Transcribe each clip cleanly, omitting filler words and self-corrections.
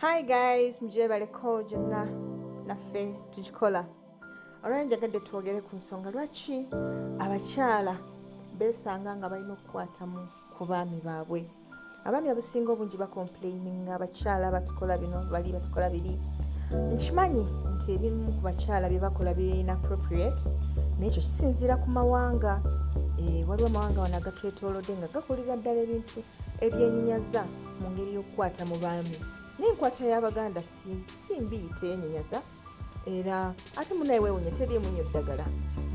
Hi guys, mujebaleko gyonna naffe tugikola. Olwali njagadde twogere ku nsonga lwaki abakyala beesanga nga balina okukwatamu ku baami baabwe. Abaami abasinga obungi bakomplaininga abakyala batukola bino, bali batukola biri. Nkimanyi nti ebimu ku bakyala bye bakola biri inappropriate, naye ekyo kisinziira ku mawanga. Waliwo amawanga wano agatwetoolodde nga gakolera ddala ebintu ebyenyinyaza mu ngeri y'okukwata mu baami, naye enkwata y'Abaganda si mbi, teyenyenyaza. Era ate munaye weewunye, teriimu nnyo ddagala,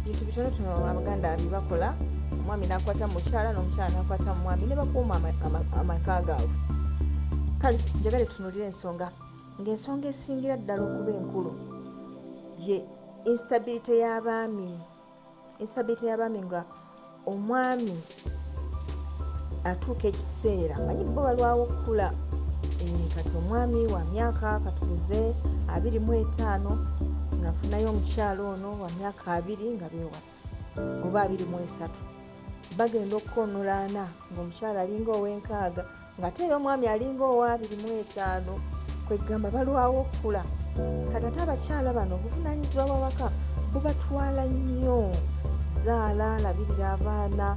bintu bitonotono Abaganda bye bakola. Omwami n'akwata mu mukyala n'omukyala n'akwata mu mwami ne bakuuma amaka gaabwe. Kale njagale tutunuulire ensonga, ng'ensonga esingira ddala okuba enkulu ye instability y'abaami. Instability y'abaami nga omwami atuuka ekiseera, manyi bo balwawo okukula. Kati omwami wa myaka katugeze 25 ng'afunayo omukyala ono wa myaka 20 nga beewasa, oba 23, bagenda okukoonolaana ng'omukyala alinga ow'enkaaga ng'ate era omwami alinga owa 25. Kwegamba balwawo okukula. Kati ate abakyala bano obuvunaanyizibwa bw'awaka bubatwala nnyo, zaala, labirira abaana,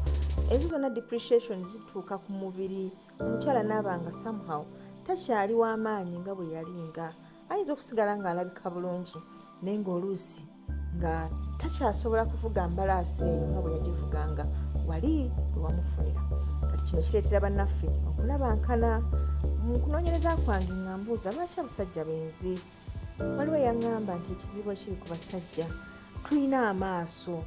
ezo zonna depreciation zituuka ku mubiri. Omukyala n'aba nga somehow takyali w'amaanyi nga bwe yalinga. Ayinza okusigala ng'alabika bulungi, naye ng'oluusi nga takyasobola kuvuga mbalaasi eyo nga bwe yagivuganga wali bwe wamufunira. Kati kino kireetera bannaffe okulabankana. Mu kunoonyereza kwange nga mbuuza lwaki abasajja benzi, waliwo eyaŋŋamba nti ekizibu ekiri ku basajja, tulina amaaso,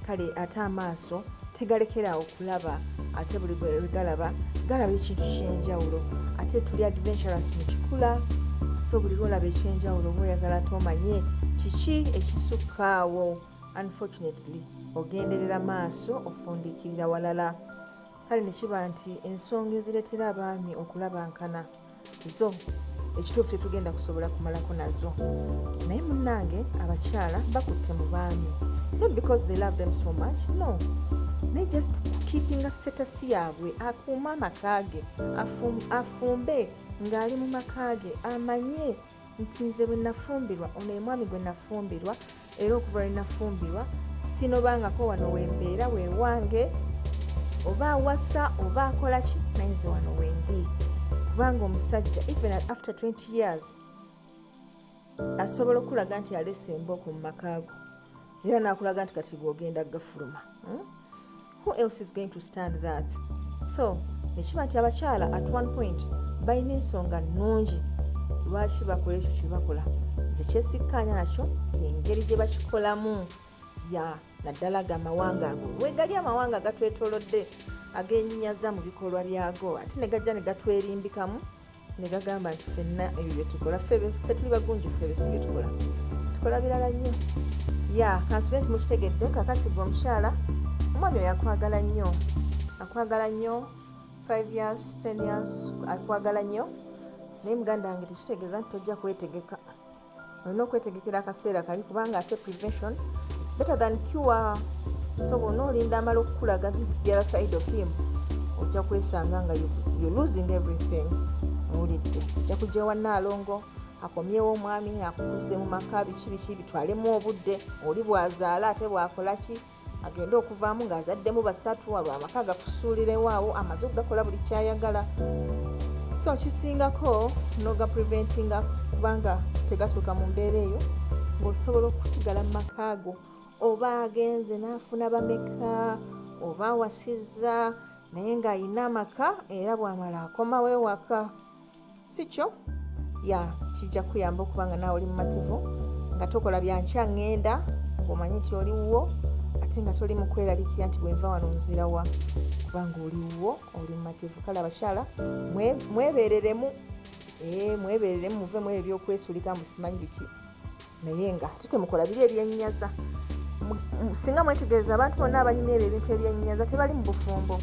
kale ate amaaso tegalekeraawo kulaba, ate buli gwe galaba galaba ekintu kyenjawulo, ate tuli adventurous mu kikula. So buli lwolaba ekyenjawulo oba oyagala ate omanye kiki ekisukkaawo. Unfortunately, ogenderera maaso, ofundiikirira walala. Kale ne kiba nti ensonga ezireetera abaami okulabankana zo ekituufu tetugenda kusobola kumalako nazo, naye munnange abakyala bakutte mu baami not because they love them so much, no, naye just keepinga status yaabwe, akuume amaka ge, afumbe ng'ali mu maka ge, amanye nti nze bwe nafumbirwa ono ye mwami gwe nafumbirwa, era okuva lwe nafumbirwa sinobangako wano wembeera wewange, oba awasa oba akola ki, naye nze wano wendi. Kubanga omusajja even after 20 years asobola okulaga nti alese embooko mu maka go, era nakulaga nti kati gwogenda gafuluma, Who else is going to stand that? So nekiba nti abakyala at one point balina ensonga nnungi lwaki bakola ekyo kye bakola. Nze kyesikkaanya nakyo yengeri gye bakikolamu, ya naddala ga amawanga ago wegali, amawanga agatwetoolodde agennyinyaza mu bikolwa byago, ate ne gajja ne gatwerimbikamu ne gagamba nti ffenna ebyo bye tukola, ffe tuli bagunjufu, ebyo si bye tukola, tukola birala nnyo. Ya, kansube nti mukitegedde. Kakati gwe omukyala, omwami oyo akwagala nnyo, akwagala nnyo, 5 years, 10 years, akwagala nnyo, naye muganda wange tekitegeeza nti tojja kwetegeka. Olina okwetegekera akaseera kali, kubanga ate prevention is better than cure. So bw'ona olinda amala okukulaga the other side of him, ojja kwesanga nga you're losing everything. Owulidde? Ojja kujja ewa Nnaalongo akomyewo omwami akukuze mu maka, biki biki, bitwalemu obudde. Oli bw'azaala ate bw'akola ki, agende okuvaamu ng'azaddemu basatu, olwo amaka gakusuulirewo awo amaze okugakola buli kyayagala. So kisingako noga preventinga, kubanga tegatuuka mu mbeera eyo, ng'osobola okusigala mu maka go, oba agenze n'afuna bameka, oba awasizza, naye ng'ayina amaka, era bw'amala akomawo ewaka, si kyo? Ya, kijja kuyamba okuba nga naawe oli mumativu, nga tokola byankya ŋŋenda, ng'omanyi nti oli wuwo, ate nga toli mu kweraliikirira nti bwenva wano nzirawa, kubanga oli wuwo, oli mumativu. Kale abakyala mwebeereremu, mwebeereremu, muve mu ebyo ebyokwesulika mbu simanyi biki, naye nga tetemukola biri ebyenyaza. Singa mwetegereza, abantu bonna abanyumya ebyo ebintu ebyenyaza tebali mu bufumbo,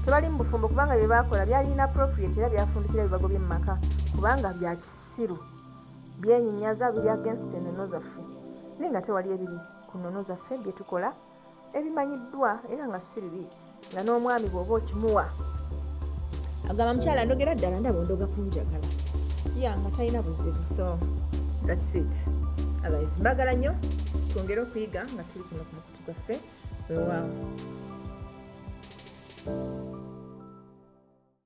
tebali mu bufumbo, kubanga bye bakola byali inappropriate era byafundikira bibagobye mu maka, kubanga bya kisiru, byenyinyaza, biri against ennono zaffe. Naye nga tewali ebiri ku nnono zaffe bye tukola ebimanyiddwa era nga si bibi, nga n'omwami bw'oba okimuwa agamba, "Mukyala, ndogera ddala, ndaba ondoga kunjagala." Ya, nga talina buzibu. So that's it. Otherwise, mbagala nnyo, twongere okuyiga nga tuli kuno ku mukutu gwaffe. Weewaawo.